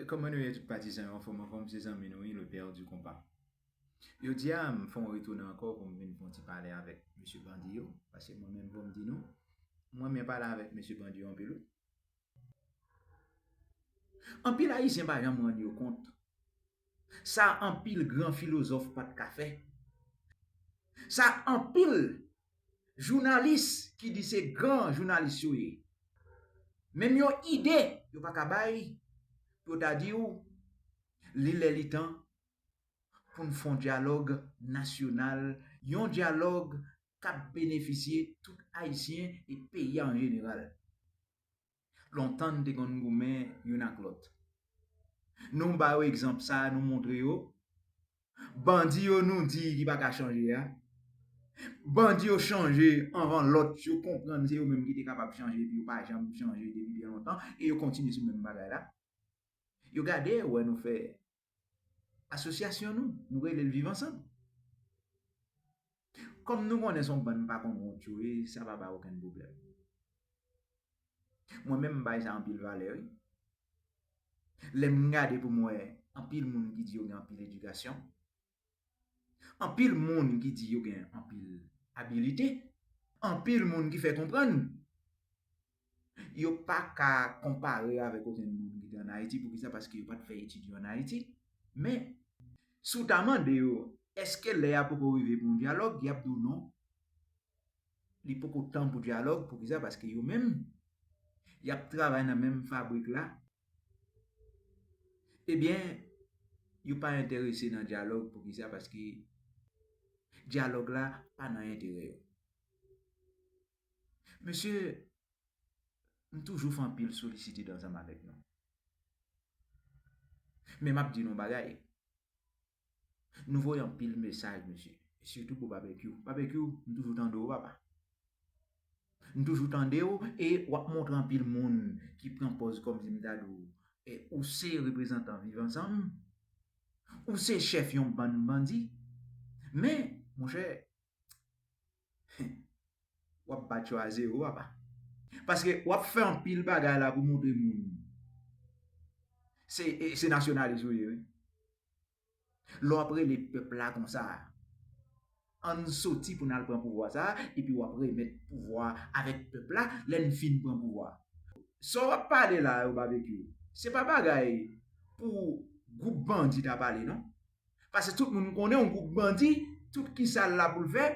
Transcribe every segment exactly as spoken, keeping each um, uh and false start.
Kòman nou ye tout patizan yo, anfòm, anfòm, se zanmi nou wi, le père du compas. Jodi a, m fè yon retounen ankò pou m vin fè yon ti pale avèk mesye bandi yo, paske mwen menm pou m di nou, mwen renmen pale avèk mesye bandi yo anpil wi. Anpil Ayisyen pa janm rann yo kont. Sa anpil gran filozòf pa t ka fè. Sa anpil jounalis ki di se gran jounalis yo ye. Menm yon ide yo pa ka bay pou yo ta di w li lè li tan pou n fè yon dyalòg nasyonal, yon dyalòg k ap benefisye tout Ayisyen e peyi a an jeneral. Lontan n te konn goumen youn ak lòt. Nou ba yo egzanp sa, nou montre yo. Bandi yo nou di ki pa ka chanje a. Bandi yo chanje anvan lòt yo konprann se yo menm ki te kapab chanje epi yo pa janm chanje depi byen lontan e yo kontinye sou menm bagay la. Yo gade wè nou fè asosyasyon nou, nou rele l Viv Ansanm. Kòm nou konnen se yon bann pa konn wont yo ye, sa pa bay okenn pwoblèm. Mwen menm m bay sa anpil valè wi. Lè m gade pou m wè anpil moun ki di yo gen anpil edikasyon, anpil moun ki di yo gen anpil abilite, anpil moun ki fè konprann yo pa ka konpare avèk okenn moun ki te ann Ayiti. Poukisa? Paske yo pa t fè etid yo ann Ayiti. Men, si w ta mande yo, èske lè a poko rive pou yon dyalòg, y ap di w non. Li poko tan pou dyalòg. Poukisa? Paske yo menm, y ap travay nan menm fabrik la. Ebyen, yo pa enterese nan dyalòg. Poukisa? Paske dyalòg la pa nan enterè yo. Mesye, m toujou fè anpil solisitid ansanm avèk nou. Men m ap di nou yon bagay. Nou voye anpil mesaj, mesye. Sitou pou Babekyou. Babekyou, m toujou tande w, papa. M toujou tande w e w ap montre anpil moun ki pran pòz kòmsi m ta di w, e, ou se reprezantan Viv Ansanm, ou se chèf yon bann bandi. Men, monchè, w ap bat yo a zewo, papa. Paske w ap fè anpil bagay la pou montre moun. Se, e, se nasyonalis ou ye, wi. Lè w ap rele pèp la konsa, ann soti pou n al pran pouvwa sa a, epi w ap remèt pouvwa a avèk pèp la lè n fin pran pouvwa a. Sa w ap pale la yo, Babekyou, se pa bagay pou gwoup bandi ta pale, non. Paske tout moun konnen yon gwoup bandi, tout kisa l la pou l fè,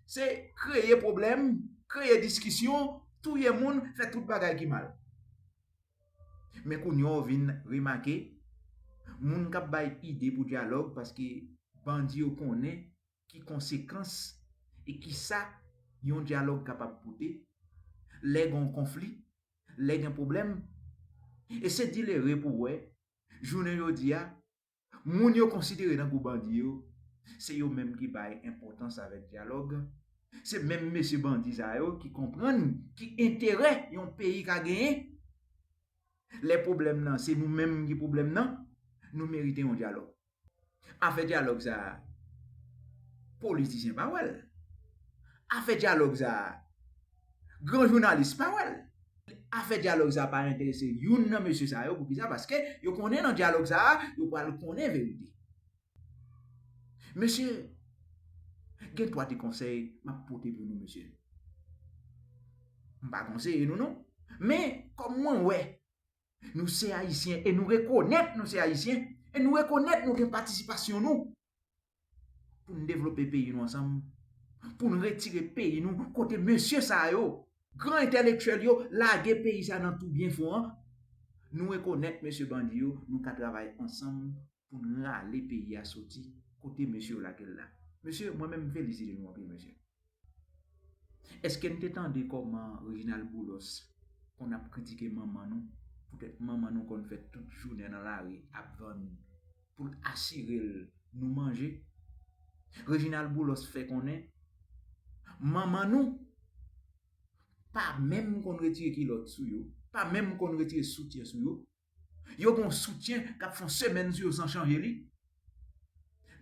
se kreye pwoblèm, kreye diskisyon, touye moun, fè tout bagay ki mal. Men kounye a w vin remake, moun k ap bay ide pou dyalòg, paske bandi yo konnen ki konsekans e kisa yon dyalòg kapab pote lè gen yon konfli, lè gen pwoblèm. E se dilere pou w wè, jounen jodi a, moun yo konsidere tankou bandi yo, se yo menm ki bay enpòtans avèk dyalòg. Se menm mesye bandi sa yo ki konprann ki enterè yon peyi ka genyen. Lè pwoblèm nan, se nou menm ki pwoblèm nan, nou merite yon dyalòg. Afè dyalòg sa a, politisyen pa wè l. Afè dyalòg sa a, gran jounalis pa wè l. Afè dyalòg sa a pa enterese youn nan mesye sa yo. Poukisa? Paske yo konnen nan dyalòg sa a, yo pral konnen verite. Mesye, gen twa ti konsèy m ap pote pou nou, mesye. M pa konseye nou, non. Men, kòm mwen wè, nou se Ayisyen e nou rekonèt nou se Ayisyen, e nou rekonèt nou gen patisipasyon nou pou n devlope peyi nou ansanm, pou n retire peyi nou kote mesye sa yo, gran entèlektyèl yo, lage peyi sa nan twou byen fon an. Nou rekonèt mesye bandi yo, nou ka travay ansanm pou n rale peyi a soti kote mesye yo lage l la. Mesye, mwen menm, m felisite nou anpil, mesye. Èske n te tande kòman Reginald Boulos konn ap kritike manman nou? Poutèt manman nou konn fè tout jounen nan lari ap vann pou l asire l nou manje. Reginald Boulos fè konnen manman nou pa menm konn retire kilòt sou yo, pa menm konn retire soutyen sou yo. Yo gen yon soutyen k ap fè yon semèn sou yo san chanje li.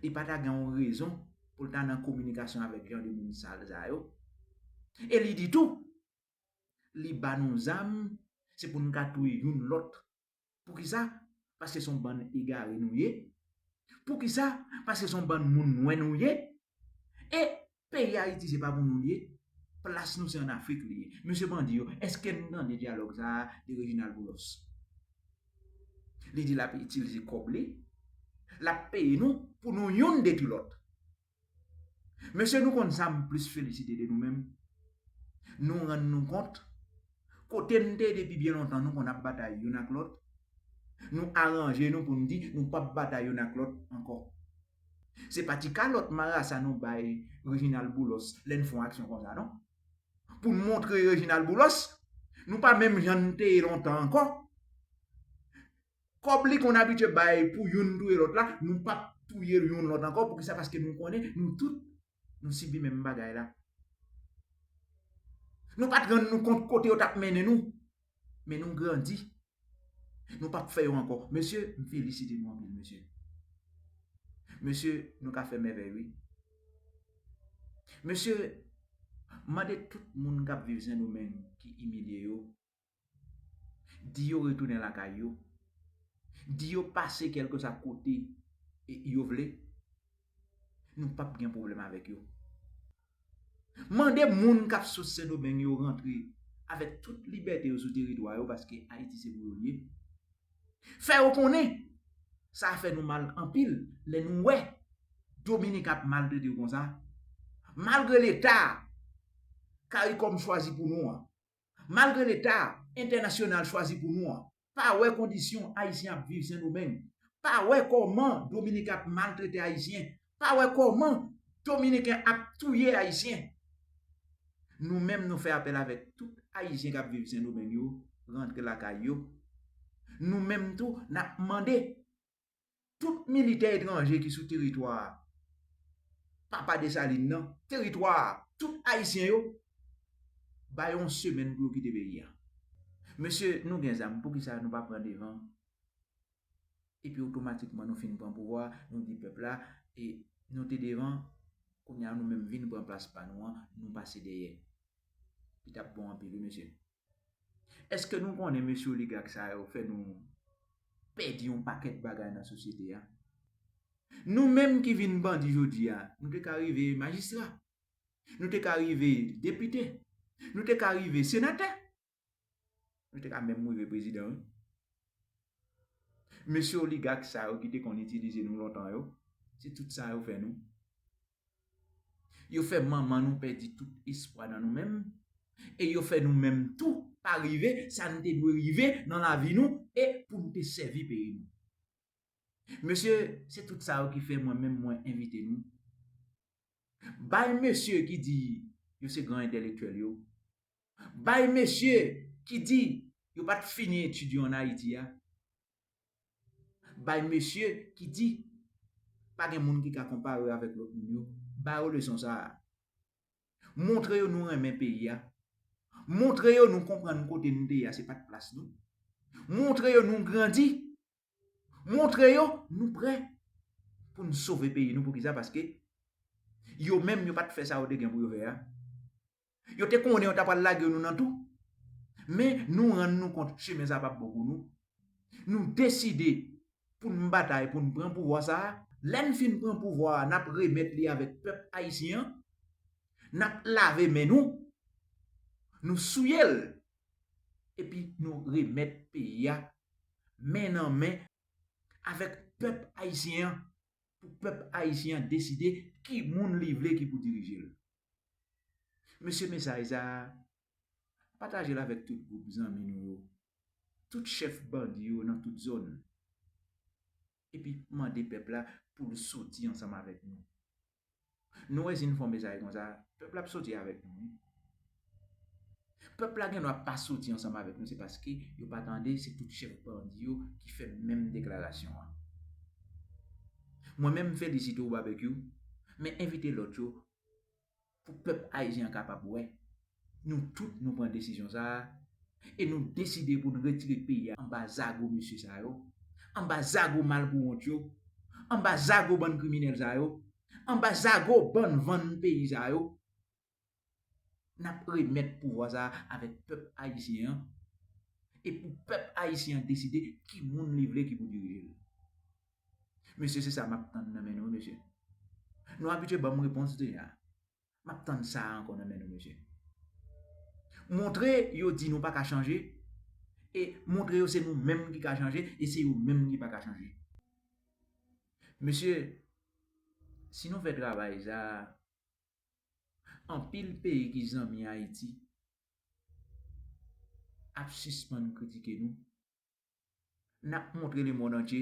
Li pa ta gen yon rezon pou l ta nan kominikasyon avèk jan de moun sal sa yo. E li di tou, li ba nou zam, se pou n ka touye youn lòt. Poukisa? Paske se yon bann egare nou ye. Poukisa? Paske se yon bann moun nwè nou ye. E peyi Ayiti se pa pou nou li ye. Plas nou se ann Afrik li ye. Mesye bandi yo, èske n tande dyalòg sa a de Reginald Boulos? Li di l ap itilize kòb li, l ap peye nou pou nou youn detwi lòt. Mesye, nou konn sa m plis felisite de nou menm. Nou rann nou kont, kote n te ye depi byen lontan, nou konn ap batay youn ak lòt. Nou aranje nou pou n di nou p ap batay youn ak lòt ankò. Se pa ti kalòt marasa nou bay Reginald Boulos lè n fè yon aksyon konsa, non. Pou n montre Reginald Boulos, nou pa menm jan n te ye lontan ankò. Kòb li konn abitye bay pou youn touye lòt la, nou p ap touye youn lòt ankò. Poukisa? Paske nou konnen nou tout, nou sibi menm bagay la. Nou pa t rann nou kont kote yo t ap mennen nou. Men nou grandi. Nou p ap fè yo ankò. Mesye, m felisite nou anpil, mesye. Mesye, nou ka fè mèvèy, wi. Mesye, mande tout moun k ap viv Sendomeng ki imilye yo, di yo retounen lakay yo. Di yo pase kèlkeswa kote e yo vle. Nou p ap gen pwoblèm avèk yo. Mande moun k ap sot Sendomeng yo rantre avèk tout libète yo sou teritwa yo, paske Ayiti se pou yo l ye. Fè yo konnen, sa fè nou mal anpil lè nou wè Dominik ap maltrete yo konsa. Malgre Leta CARICOM chwazi pou nou an, malgre Leta entènasyonal chwazi pou nou an, pa wè kondisyon Ayisyen ap viv Sendomeng, pa wè kòman Dominik ap maltrete Ayisyen, pa wè kòman Dominiken ap touye Ayisyen. Nou menm, nou fè apèl avèk tout Ayisyen k ap viv Sendomeng yo, rantre lakay yo. Nou menm tou, n ap mande tout militè etranje ki sou teritwa Papa Desalin nan, teritwa tout Ayisyen yo, bay yon semèn pou yo kite peyi a. Mesye, nou gen zam, poukisa nou pa pran devan? Epi otomatikman nou fin pran pouvwa, nou di pèp la, e nou te devan, kounye a nou menm vin pran plas pa nou an, nou pase dèyè. Li t ap bon anpil, wi, mesye. Èske nou konnen mesye oligak sa yo fè nou pèdi yon pakèt bagay nan sosyete a? Nou menm ki vin bandi jodi a, nou te ka rive majistra. Nou te ka rive depite. Nou te ka rive senatè. Nou te ka menm rive prezidan, wi. Mesye oligak sa yo ki te konn itilize nou lontan yo, se tout sa yo fè nou. Yo fè manman nou pèdi tout espwa nan nou menm. E yo fè nou menm tou pa rive sa n te dwe rive nan lavi nou e pou n te sèvi peyi nou. Mesye, se tout sa yo ki fè mwen menm mwen envite nou. Bay mesye ki di yo se gran entèlektyèl yo. Bay mesye ki di yo pa t fini etid yo ann Ayiti a. Bay mesye ki di pa gen moun ki ka konpare yo avèk lòt moun yo. Ba yo leson sa a. Montre yo nou renmen peyi a. Montre yo nou konprann kote n te ye a, se pa t plas nou. Montre yo nou grandi. Montre yo nou prè pou n sove peyi nou. Poukisa? Paske yo menm, yo pa t fè sa yo te gen pou yo fè a. Yo te konnen yo ta pral lage nou nan tou. Men nou rann nou kont chemen sa p ap bon pou nou. Nou deside pou n batay, pou n pran pouvwa sa a. Lè n fin pran pouvwa a, n ap remèt li avèk pèp ayisyen an. N ap lave men nou. Nou souye l. Epi nou remèt peyi a men nan men avèk pèp ayisyen an, pou pèp ayisyen an deside ki moun li vle ki pou dirije l. Mesye, mesaj sa a, pataje l avèk tout gwoup zanmi nou yo, tout chèf bandi yo nan tout zòn. Epi mande pèp la pou l soti ansanm avèk nou. Nou wè si n fè yon mesaj konsa, pèp la ap soti avèk nou, wi. Pèp la gen dwa pa soti ansanm avèk nou, se paske yo pa tande, se tout chèf bandi yo ki fè menm deklarasyon an. Mwen menm, m felisite w, Babekyou, men envite lòt yo pou pèp ayisyen an kapab wè. Nou tout, nou pran desizyon sa a e nou deside pou n retire peyi a anba zago mesye sa yo, anba zago malpouwont yo, anba zago bann kriminèl sa yo, anba zago bann vann peyi sa yo. N ap remèt pouvwa sa a avèk pèp ayisyen an. E pou pèp ayisyen an deside ki moun li vle ki pou dirije l. Mesye, se sa m ap tann nan men nou, mesye. Nou abitye ban m repons deja. M ap tann sa a ankò nan men nou, mesye. Montre yo di nou pa ka chanje, e montre yo se nou menm ki ka chanje, e se yo menm ki pa ka chanje. Mesye, si nou fè travay sa a, anpil peyi ki zanmi Ayiti ap sispann kritike nou. N ap montre lemonn antye,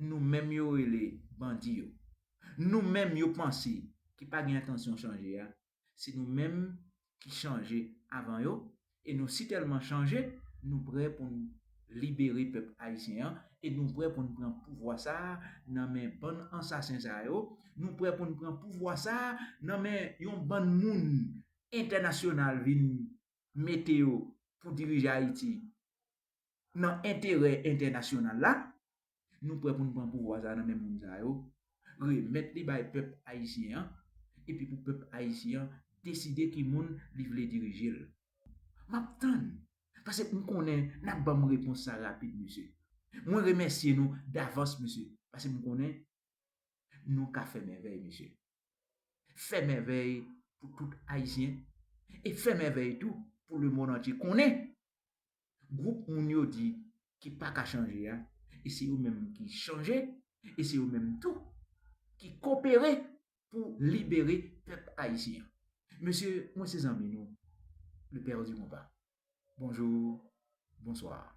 nou menm yo rele bandi yo. Nou menm yo panse ki pa gen entansyon chanje a, se nou menm ki chanje avan yo, e nou sitèlman chanje, nou prè pou n libere pèp ayisyen an, e nou prè pou n pran pouvwa sa a nan men bann ansasen sa yo, nou prè pou n pran pouvwa sa a nan men yon bann moun entènasyonal vin mete yo pou dirije Ayiti nan enterè entènasyonal la, nou prè pou n pran pouvwa sa a nan men moun sa yo, remèt li bay pèp ayisyen an, epi pou pèp ayisyen an deside ki moun li vle dirije l. M ap tann, paske m konnen n ap ban m repons sa rapid, mesye. Mwen remèsye nou davans, mesye, paske m konnen nou ka fè mèvèy, mesye. Fè mèvèy pou tout Ayisyen e fè mèvèy tou pou lemonn antye konnen gwoup moun yo di ki pa ka chanje a, e se yo menm ki chanje, e se yo menm tou ki kopere pou libere pèp ayisyen an. Mesye, mwen se zanmi nou, le père du compas. Bonjou, bonswa.